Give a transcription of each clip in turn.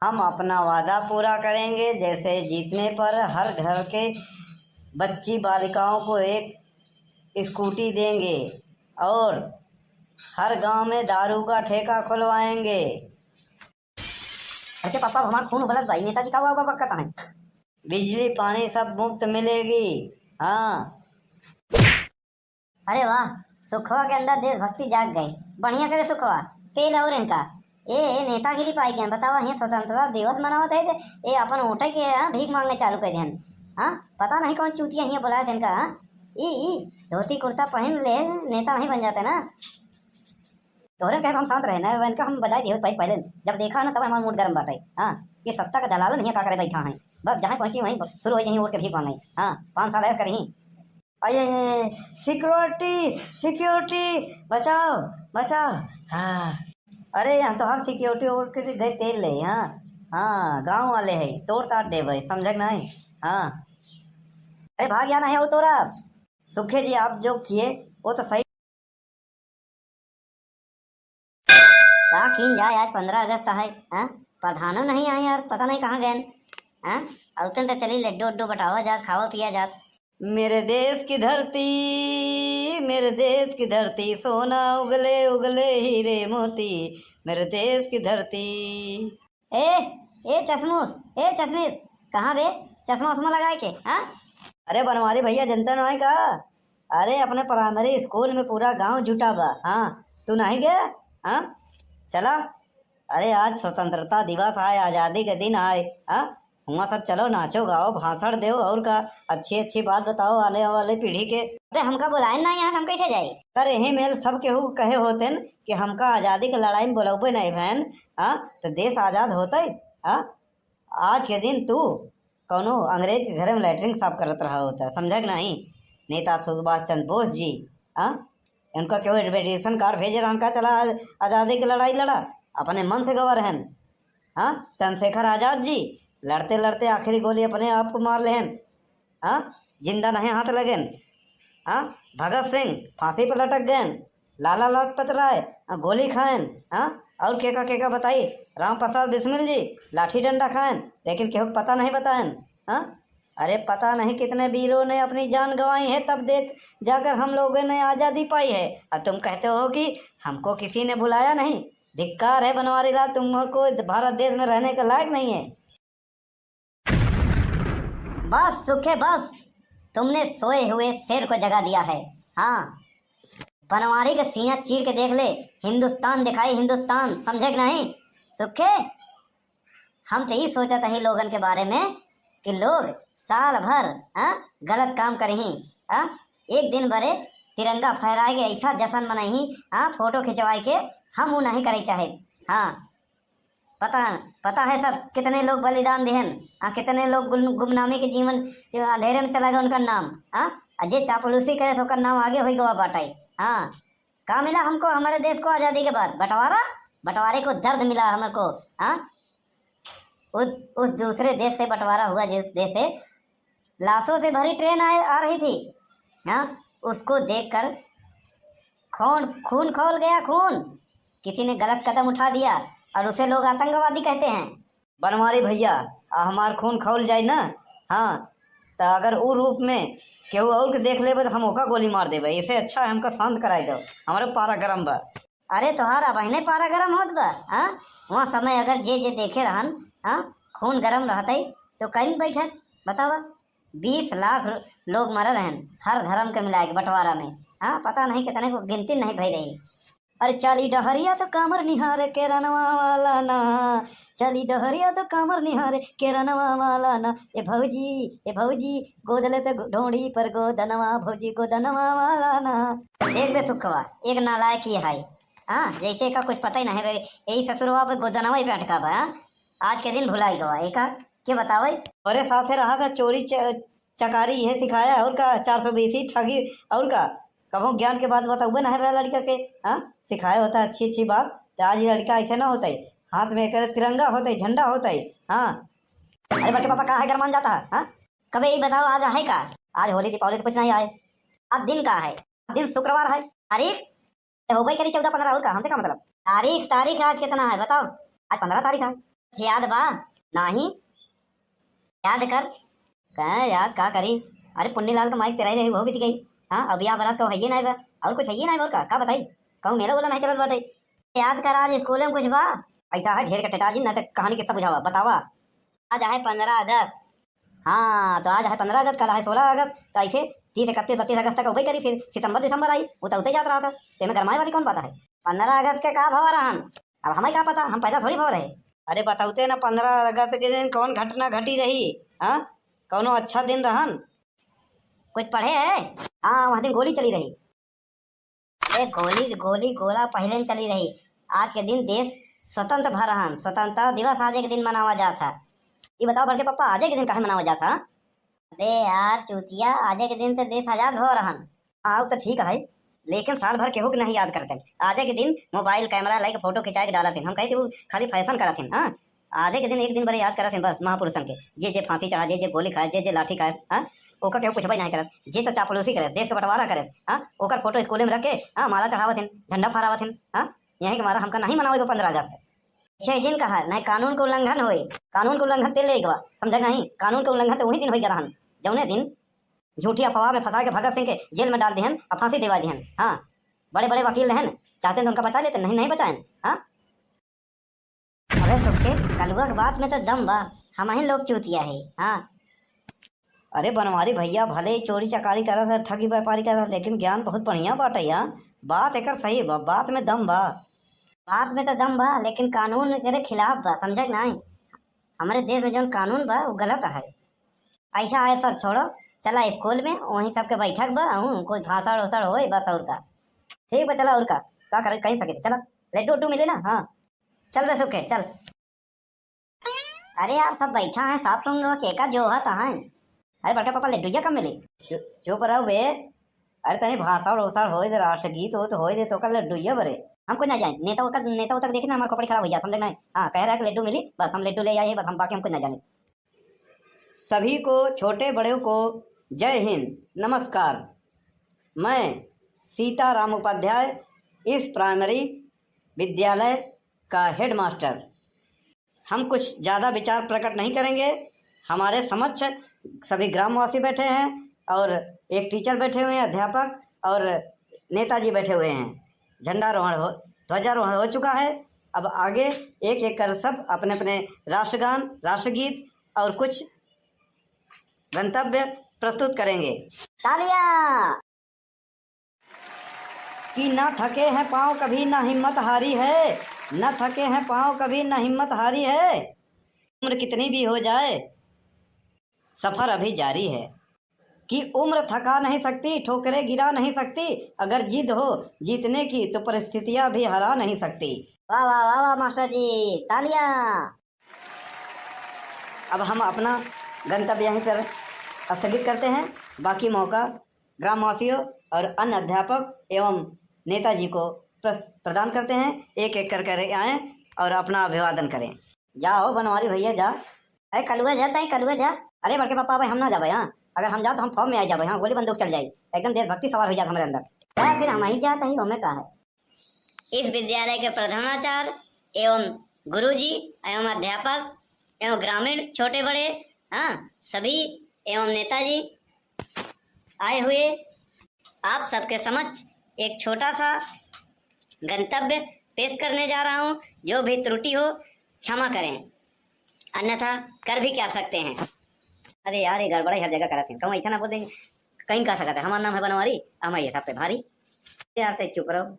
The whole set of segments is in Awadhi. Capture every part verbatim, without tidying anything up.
हम अपना वादा पूरा करेंगे, जैसे जीतने पर हर घर के बच्ची बालिकाओं को एक स्कूटी देंगे और हर गांव में दारू का ठेका खुलवाएंगे। अच्छा पापा, हमार खून उबलत बा, ई नेताजी का बा, बा, बा, कहता है? बिजली पानी सब मुफ्त मिलेगी। हाँ। अरे वाह, सुखवा के अंदर देशभक्ति जाग गई। बढ़िया करे सुखवा, पेल और इनका। ए, ए नेतागिरी पाई गए, बतावा, हियाँ स्वतंत्रता दिवस मनावत है, ए अपन ओटे के, हाँ, भीख मांगे चालू कर देन। हाँ, पता नहीं कौन चूतिया हियाँ बुलाए थे इनका, हाँ। ई, ई धोती कुर्ता पहन ले, नेता नहीं बन जाते ना। तोहरे कहे हम शांत रहे ना, इनका हम बजाय दिए पहले, पहले जब देखा ना तब हमारा मूड गर्म बाटे। हाँ, ये सत्ता का दलालन हियाँ का करे बैठा है, बस जहाँ पहुँची वहीं शुरू हो जाए, उठ के भीख मांगे। हाँ, पाँच साल ऐसा करी। अरे, सिक्योरिटी, सिक्योरिटी, बचाओ, बचाओ। हाँ, अरे, यहाँ तो हर सिक्योरिटी उठ के गए तेल ले। हाँ, हाँ, गाँव वाले है, तोड़ ताड़ देवे, समझे कि नहीं? हाँ, अरे, भाग जाना है वो तोरा। सुखे जी, आप जो किए वो तो सही। का कीन जाए, आज पन्द्रह अगस्त है, हाँ? प्रधानो नहीं आए यार, पता नहीं कहाँ गए, हाँ? अउतन तो चली लड्डू उड्डू बटावा जात, खावा पिया जात। मेरे देश की धरती, मेरे देश की धरती, सोना उगले उगले हीरे मोती, मेरे देश की धरती। ए, ए चश्मूस, ए चश्मीस, कहाँ बे? चश्मा उश्मा लगाए के, हाँ? अरे बनवारी भैया, जनता ना है का? अरे अपने प्राइमरी स्कूल में पूरा गांव जुटा बा। हाँ, तू नहीं गया? हाँ, चला। अरे आज स्वतंत्रता दिवस आए, आजादी के दिन आए। हाँ, हुआ सब चलो, नाचो गाओ, भाषण दो और का, अच्छी अच्छी बात बताओ आने वाले पीढ़ी के। अरे हमका बुलाए ना यहाँ, हम कैसे जाए? अरे यही मेल सब केहू कहे होते न कि हमका आजादी के लड़ाई में बुलौबे नहीं भैन। हाँ, तो देश आजाद होते। हाँ, आज के दिन तू कौनो अंग्रेज के घरे में लैट्रिन साफ करत रहा होता, समझा कि नहीं? नेता सुभाष चंद्र बोस जी, हाँ, उनका केहू इनविटेशन कार्ड भेजे रहन का, चला आज आजादी की लड़ाई लड़ा? अपने मन से गवा रहन। हाँ, चंद्रशेखर आजाद जी लड़ते लड़ते आखिरी गोली अपने आप को मार लेहन। हाँ, जिंदा नहीं हाथ लगेन। हाँ, भगत सिंह फांसी पर लटक गएन, लाला लाजपत राय, हाँ, गोली खाएन। हाँ, और केका केका बताई, राम प्रसाद बिस्मिल जी लाठी डंडा खाएन, लेकिन केहू को पता नहीं बताएन। हाँ, अरे पता नहीं कितने वीरों ने अपनी जान गंवाई है, तब देख जाकर हम लोगों ने आजादी पाई है। और तुम कहते हो कि हमको किसी ने बुलाया नहीं। धिक्कार है बनवारी लाल, तुमको भारत देश में रहने के लायक नहीं है। बस सुखे बस, तुमने सोए हुए शेर को जगा दिया है। हाँ, बनवारी के सीना चीर के देख ले, हिंदुस्तान दिखाई हिंदुस्तान, समझे कि नहीं? सुखे, हम तो ई सोचत हई लोगन के बारे में कि लोग साल भर, हाँ, गलत काम करही, हाँ, एक दिन बरे तिरंगा फहराए के ऐसा जश्न मनही, हाँ, फोटो खिंचवाए के, हम ऊ नहीं करे चाहे। हाँ, पता, पता है सब कितने लोग बलिदान देहन, हाँ, कितने लोग गुम-, गुमनामी के जीवन के अंधेरे में चला गया उनका नाम, हाँ, और जे चापलूसी करे तो ओकर नाम आगे हो गवा बाटे। हाँ, का मिला हमको हमारे देश को आजादी के बाद? बंटवारा, बंटवारे को दर्द मिला हमको। हाँ, उस, उस दूसरे देश से बंटवारा हुआ, जिस देश से लाशों से भरी ट्रेन आ, आ रही थी, हाँ, उसको देखकर खून, खून खौल गया, खून। किसी ने गलत कदम उठा दिया और उसे लोग आतंकवादी कहते हैं। बनवारी भैया, आ हमार खून खौल जाए ना, हाँ, तो अगर उ रूप में केहू और के देख लेबे तो हम ओका गोली मार देबे। इसे अच्छा है हमका शांत कराई दो, हमारे पारा गरम बा। अरे तोहार अबहिने पारा गरम होत बा, हाँ? वहाँ समय अगर जे जे देखे रहन, हाँ, खून गरम रहते तो कहीं बैठत, बतावा। बीस लाख लोग मरल रहन हर धर्म के मिलाए के बंटवारा में, हाँ, पता नहीं कितने को गिनती नहीं भई रही। अरे चाली डहरिया तो कामर निहारे के रनवा वाला ना, चाली डहरिया तो कामर निहारे के रनवा वाला ना। ए भौजी, ए भौजी, गोदले तो गो-, ढोड़ी पर गोदनवा, भौजी गोदनवा वाला ना। देख बे सुखवा, एक नालायक ये है, हाँ, जैसे का कुछ पता ही नहीं बे, यही ससुरवा पे गोदनवा ही पे अटका बा, हाँ? आज के दिन भुलाई गवा, एका के बतावे? अरे साथे रहा था, चोरी च-, चकारी ये सिखाया, और का, चार सौ बीसी ठगी, और का? कबहूँ ज्ञान के बात बताउबे ना है बे लड़का के, हाँ? सिखाए होता अच्छी अच्छी बात, तो आज ये लड़का ऐसे ना होता है। हाथ में एक तिरंगा होता है, झंडा होता है, हाँ। अरे बड़के पापा, का है गरमान जाता है, हाँ? कबे ये बताओ, आज है का? आज होली दीपावली तो कुछ नहीं आए। आज दिन का है? आज दिन शुक्रवार है। तारीख हो गई करीब चौदह पन्द्रह, और का, हमसे का मतलब? तारीख, तारीख आज कितना है बताओ? आज पन्द्रह तारीख है। याद बा? नाही। याद कर। कहे याद का करी? अरे पुन्नीलाल के माई के तेरही रही, उहो बीत गई। हाँ, अब बियाह बरात का हइये नाही बा। और कुछ हइये नाही बा, और का, का बताई? कहूँ मेला उला नाही चलत बाटे। याद कर, आज स्कूल में कुछ बा? ऐसा है ढेर के टेटाजी, ना तो कहानी किस्सा बुझावा, बतावा। आज है पन्द्रह अगस्त। हाँ, तो आज है पन्द्रह अगस्त, कल है सोलह अगस्त, तो ऐसे तीस, इकतीस, बत्तीस अगस्त तक उबे करी, फिर सितंबर, दिसंबर आई, वो तो उते जात रहा था। तेमे गरमाए वाली कौन बात है? पन्द्रह अगस्त के का भवा रहन? अब हमें का पता, हम पैदा थोड़ी भव रहे। अरे बताउते ना, पन्द्रह अगस्त के दिन कौन घटना घटी रही? हाँ, कौनो अच्छा दिन रहन? कुछ पढ़े है? हाँ, वह दिन गोली चली रही। अरे गोली, गोली, गोला पहिले न चली रही। आज के दिन देश स्वतंत्र भा रहन, स्वतंत्रता दिवस आज के दिन मनावा जात है। ये बताओ बड़के पापा, आज के दिन काहे मनावा जात है? अबे यार चूतिया, आज के दिन तो देश आजाद भव रहन। हाँ, वो तो ठीक है, लेकिन साल भर केहू के नहीं याद करते। आज के दिन मोबाइल कैमरा लेके फोटो खिंचाए के डालत हैं। हम कहते वो खाली फैशन करत हैं। हाँ, आज के दिन एक दिन भर याद करत हैं बस महापुरुषन के, जे जे फांसी चढ़ा, जे जे गोली खाए, जे जे लाठी खाए, हाँ, ओकर केहू पूछबे नहीं करत। जे तो चापलूसी करे, देश के बंटवारा करे, हाँ, ओकर फोटो स्कूल में रख के, हाँ, माला चढ़ावत हैं, झंडा फहरावत हैं, हाँ, यही के मारा हमका नहीं मनावे को पन्द्रह अगस्त। ऐसे जिन कहा, नहीं कानून के उल्लंघन होए, कानून के उल्लंघन तेल एक बा, समझ नहीं, कानून के उल्लंघन तो वही दिन होई रहन, जौने दिन झूठी अफवाह में फंसा के भगत सिंह के जेल में डाल दिहन और फांसी दिवा दिहन। हाँ, बड़े बड़े वकील रहन, चाहते तो उनका बचा लेते, नहीं, नहीं बचाएन। हाँ, अबे सुखे, कलुआ के बात में तो दम बा, हम ही लोग चूतिया है। हाँ। अरे बनवारी भैया, भले ही चोरी चकारी करत है, ठगी व्यापारी करत है, लेकिन ज्ञान बहुत बढ़िया बाटे यार। बात एकर सही बा, बात में दम बा। बात में तो दम बा, लेकिन कानून एकरे खिलाफ बा, समझे कि नहीं? हमरे देश में जौन कानून बा, वो गलत है। ऐसा है, सब छोड़ो, चला स्कूल में, वहीं सबके बैठक बा, हूँ, कोई भाषण उषण होए, बस और का। ठीक बा, चला और का, का करे, कहीं सके, चला, लड्डू उड्डू मिले ना, हाँ, चल बे सुखे, चल। अरे यार, सब बैठा है, साफ सुन लो, केका जो है तहाँ है। अरे बड़का पापा, लड्डूया कब मिली? चु-, चुप रहो बे। अरे तनी भाषण उषण होए दे, राष्ट्रगीत हो तो होए दे, तो का लड्डूया बरे। हम कुछ ना जाने, नेता ओकर, नेता ओता के देखे ना, हमार खोपड़ी खराब हो जाए, समझे नहीं? हाँ, कह रहा है कि लड्डू मिली, बस हम लड्डू ले आए, बस हम, बाकी हम कुछ ना जाने। सभी को, छोटे बड़ों को जय हिंद, नमस्कार। मैं सीताराम उपाध्याय, इस प्राइमरी विद्यालय का हेडमास्टर। हम कुछ ज़्यादा विचार प्रकट नहीं करेंगे। हमारे समक्ष सभी ग्रामवासी बैठे हैं और एक टीचर बैठे हुए हैं, अध्यापक और नेताजी बैठे हुए हैं। झंडारोहण हो, ध्वजारोहण हो चुका है। अब आगे एक एक कर सब अपने अपने राष्ट्रगान, राष्ट्रगीत और कुछ गंतव्य प्रस्तुत करेंगे। तालियां। कि न थके हैं पाँव कभी, न हिम्मत हारी है, न थके हैं पाँव कभी, न हिम्मत हारी है। उम्र कितनी भी हो जाए, सफर अभी जारी है। कि उम्र थका नहीं सकती, ठोकरें गिरा नहीं सकती, अगर जिद हो जीतने की तो परिस्थितियां भी हरा नहीं सकती। वाह, वाह, वाह, वाह, मास्टर जी, तालियां। अब हम अपना गंतव्य यहीं पर स्थगित करते हैं। बाकी मौका ग्रामवासियों और अन्य अध्यापक एवं नेताजी को प्र-, प्रदान करते हैं। एक एक कर कर आएं और अपना अभिवादन करें। जा हो बनवारी भैया, जा। अरे कलुआ जा, तई कलुआ जा। अरे बड़के पापा, भाई हम ना जाबे, हाँ। अगर हम जा तो हम फौज में आ जाबे, हाँ, गोली बंदूक चल जाई। एकदम देशभक्ति सवार हो जात हमरे अंदर। जा फिर हम ही जात ही, ओमे का है। इस विद्यालय के प्रधानाचार्य एवं गुरुजी एवं अध्यापक एवं ग्रामीण छोटे बड़े, हाँ, सभी एवं नेताजी आए हुए, आप सबके समक्ष एक छोटा सा गंतव्य पेश करने जा रहा हूँ। जो भी त्रुटि हो, क्षमा करें, अन्यथा कर भी क्या सकते हैं। अरे यार, ये गड़बड़ाई हर जगह करत हैं। कहूँ ऐसा ना बोल देंगे, कहीं कह सकते हैं, हमारा नाम है बनवारी, हम ये सब पे भारी। यार, ते चुप रहो।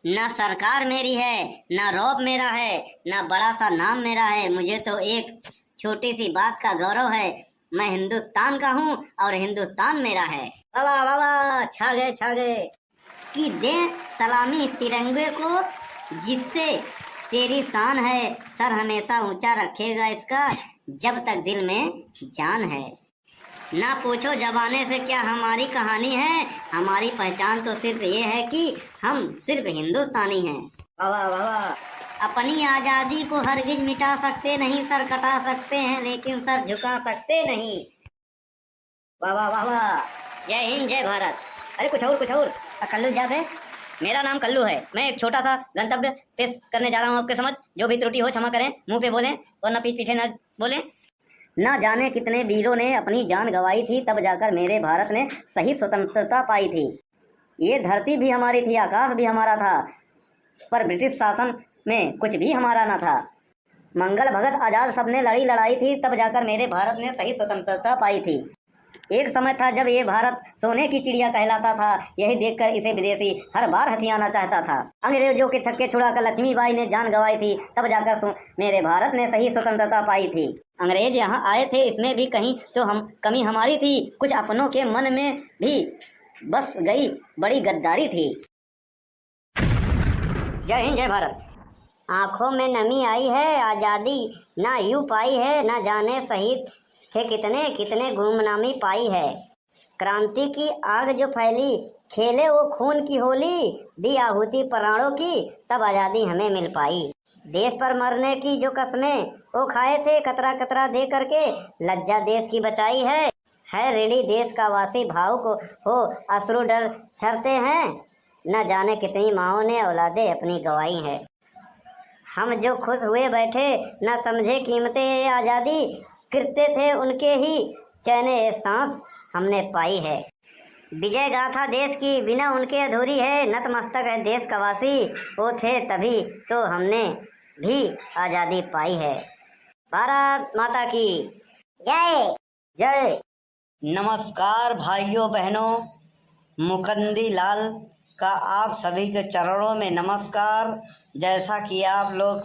ना सरकार मेरी है, ना रौब मेरा है, ना बड़ा सा नाम मेरा है। मुझे तो एक छोटी सी बात का गौरव है, मैं हिंदुस्तान का हूँ और हिंदुस्तान मेरा है। वाह, वाह, वाह, वाह, छा गए, छा गए। कि दे सलामी तिरंगे को, जिससे तेरी शान है। सर हमेशा ऊंचा रखेगा इसका, जब तक दिल में जान है। ना पूछो जमाने से क्या हमारी कहानी है, हमारी पहचान तो सिर्फ ये है कि हम सिर्फ हिंदुस्तानी हैं। वाह, वाह, वाह, वाह। अपनी आजादी को हरगिज मिटा सकते नहीं, सर कटा सकते हैं, लेकिन सर झुका सकते नहीं। वाह, वाह, वाह, वाह। जय हिंद, जय भारत। अरे कुछ और, कुछ और। आ, कल्लू जा बे। मेरा नाम कल्लू है। मैं एक छोटा सा गंतव्य पेश करने जा रहा हूँ आपके समक्ष। जो भी त्रुटि हो, क्षमा करें, मुंह पे बोलें, वरना पीठ पीछे न बोलें। ना जाने कितने वीरों ने अपनी जान गंवाई थी, तब जाकर मेरे भारत ने सही स्वतंत्रता पाई थी। ये धरती भी हमारी थी, आकाश भी हमारा था, पर ब्रिटिश शासन में कुछ भी हमारा ना था। मंगल भगत आजाद सबने लड़ी लड़ाई थी, तब जाकर मेरे भारत ने सही स्वतंत्रता पाई थी। एक समय था जब ये भारत सोने की चिड़िया कहलाता था, यही देखकर इसे विदेशी हर बार हथियाना चाहता था। अंग्रेजों के छक्के छुड़ाकर लक्ष्मीबाई ने जान गंवाई थी, तब जाकर सो-, मेरे भारत ने सही स्वतंत्रता पाई थी। अंग्रेज यहाँ आए थे, इसमें भी कहीं तो हम, कमी हमारी थी, कुछ अपनों के मन में भी बस गई बड़ी गद्दारी थी। जय हिंद, जय भारत। आंखों में नमी आई है, आजादी ना यूं पाई है, ना जाने शहीद थे कितने, कितने गुमनामी पाई है। क्रांति की आग जो फैली, खेले वो खून की होली, दी आहुति प्राणों की, तब आजादी हमें मिल पाई। देश पर मरने की जो कस्में वो खाए थे, कतरा कतरा दे करके लज्जा देश की बचाई है। है ऋणी देश का वासी, भावुक हो अश्रु डर झरते हैं। न जाने कितनी माँओं ने औलादे अपनी गंवाई है। हम जो खुश हुए बैठे, न समझे कीमते ये आजादी, कृत्य थे उनके ही चैन ये सांस हमने पाई है। विजय गाथा देश की बिना उनके अधूरी है, नतमस्तक है देश का वासी, वो थे तभी तो हमने भी आजादी पाई है। भारत माता की जय। जय। नमस्कार भाइयों बहनों, मुकुंदी लाल का आप सभी के चरणों में नमस्कार। जैसा कि आप लोग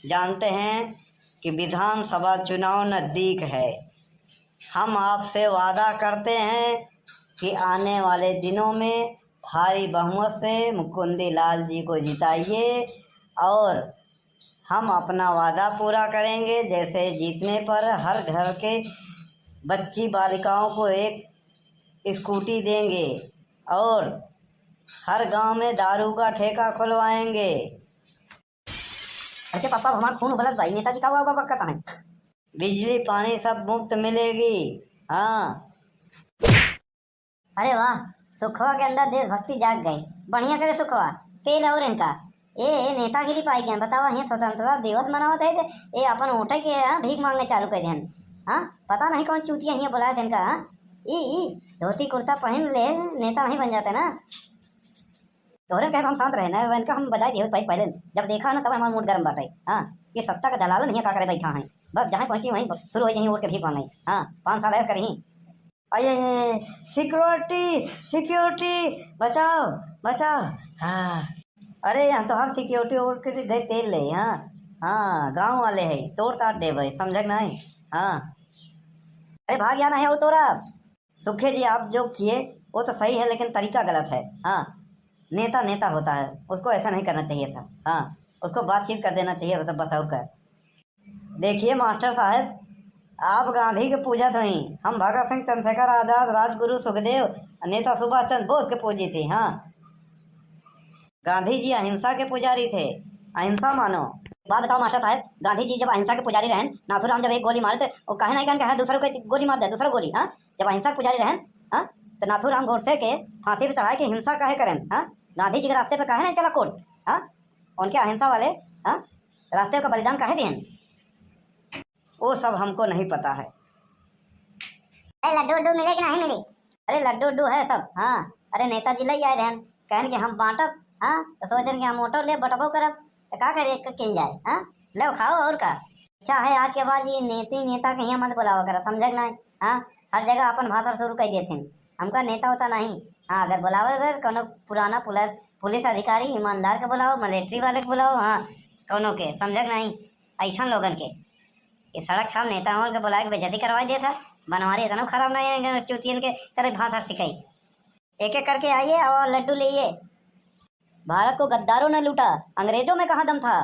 जानते हैं कि विधानसभा चुनाव नज़दीक है, हम आपसे वादा करते हैं कि आने वाले दिनों में भारी बहुमत से मुकुंदी लाल जी को जिताइए और हम अपना वादा पूरा करेंगे। जैसे जीतने पर हर घर के बच्ची बालिकाओं को एक स्कूटी देंगे और हर गांव में दारू का ठेका खुलवाएंगे। अरे पापा, हमार खून उबलत बा, ई नेताजी का हुआ बा, बा, कहता है। बिजली पानी सब मुफ्त मिलेगी। हाँ। अरे वाह, सुखवा के अंदर देशभक्ति जाग गई। बढ़िया करे सुखवा, पेल और इनका। ए, ए नेतागिरी पाई गए, बतावा, हियाँ स्वतंत्रता दिवस मनावत है, ए अपन वोटे के, हाँ, भीख मांगे चालू कर देहन। हाँ, पता नहीं कौन चूतिया हियाँ बुलाए थे इनका, हाँ? ई, ई, धोती कुर्ता पहन ले, नेता नहीं बन जाते ना। तोहरे कहे हम शांत रहे ना, इनका हम बजाय दिए पहले, पहले। जब देखा ना, तब हमारा मूड गर्म बाटे। हाँ, ये सत्ता का दलालन हियाँ का करे बैठा है। बस जहाँ पहुँची वहीं शुरू हो जाइए वोट के भीख मांगे। हाँ, पाँच साल ऐश करी। अये, सिक्योरिटी, सिक्योरिटी, बचाओ, बचाओ। हाँ। अरे, यहाँ तो हर सिक्योरिटी और के गए तेल ले, हाँ। हाँ, गाँव वाले है, तोड़ ताड़ देबे, समझे कि नहीं? हाँ। अरे, भाग जाना है वो तोरा। सुखे जी, आप जो किए, वो तो सही है, लेकिन तरीका गलत है। हाँ, नेता नेता होता है, उसको ऐसा नहीं करना चाहिए था। हाँ, उसको बातचीत कर देना चाहिए, बस, बस और क्या। देखिए मास्टर साहब, आप गांधी के पूजत हई, हम भगत सिंह, चंद्रशेखर आजाद, राजगुरु, सुखदेव, नेता सुभाष चंद्र बोस के पूजी थी। हाँ, गांधी जी अहिंसा के पुजारी थे, अहिंसा मानो। बात बताओ मास्टर साहब, गांधी जी जब अहिंसा के पुजारी रहन, नाथूराम जब एक गोली मारे थे, वो काहे नहीं कहन कि हाँ, दूसरों को गोली मार दे, दूसरों गोली, हाँ? जब अहिंसा के पुजारी रहन, हाँ, तो नाथूराम गोडसे के फांसी पे चढ़ाए के हिंसा काहे करेन, हाँ? गांधी जी के रास्ते पे काहे नहीं चला कोर्ट, हाँ? उनके अहिंसा वाले, हाँ, रास्ते का बलिदान काहे दिहन? वो सब हमको नहीं पता है। अरे लड्डू उड्डू मिले कि नहीं मिले? अरे लड्डू उड्डू है सब, हाँ। अरे नेताजी ले आए रहन, कहन कि हम बांटब, हाँ, तो सोचन कि हम वोटो ले बटबो करब, तो का करे, क-, किन जाए, हाँ, ले खाओ और का। अच्छा है, आज के बाद ये नेती नेता के हियाँ मत बुलावा करा, समझे कि नहीं? हाँ, हर जगह अपन भाषण शुरू कर देते हैं। हमका नेता होता नहीं। हाँ, अगर बुलावे बे कोनो पुराना पुलिस, पुलिस अधिकारी ईमानदार के बुलाओ, मिलिट्री वाले के बुलाओ, हाँ, कोनो के, समझे कि नहीं? ऐसा लोगन के। ये सड़क छाप नेता होन के बुला के बेइज्जती करवा देता। बनवारी इतना खराब नहीं है, चूतियन के तरह भाषण सिखाई। एक एक करके आइए और लड्डू लेइए। भारत को गद्दारों ने लूटा, अंग्रेजों में कहाँ दम था?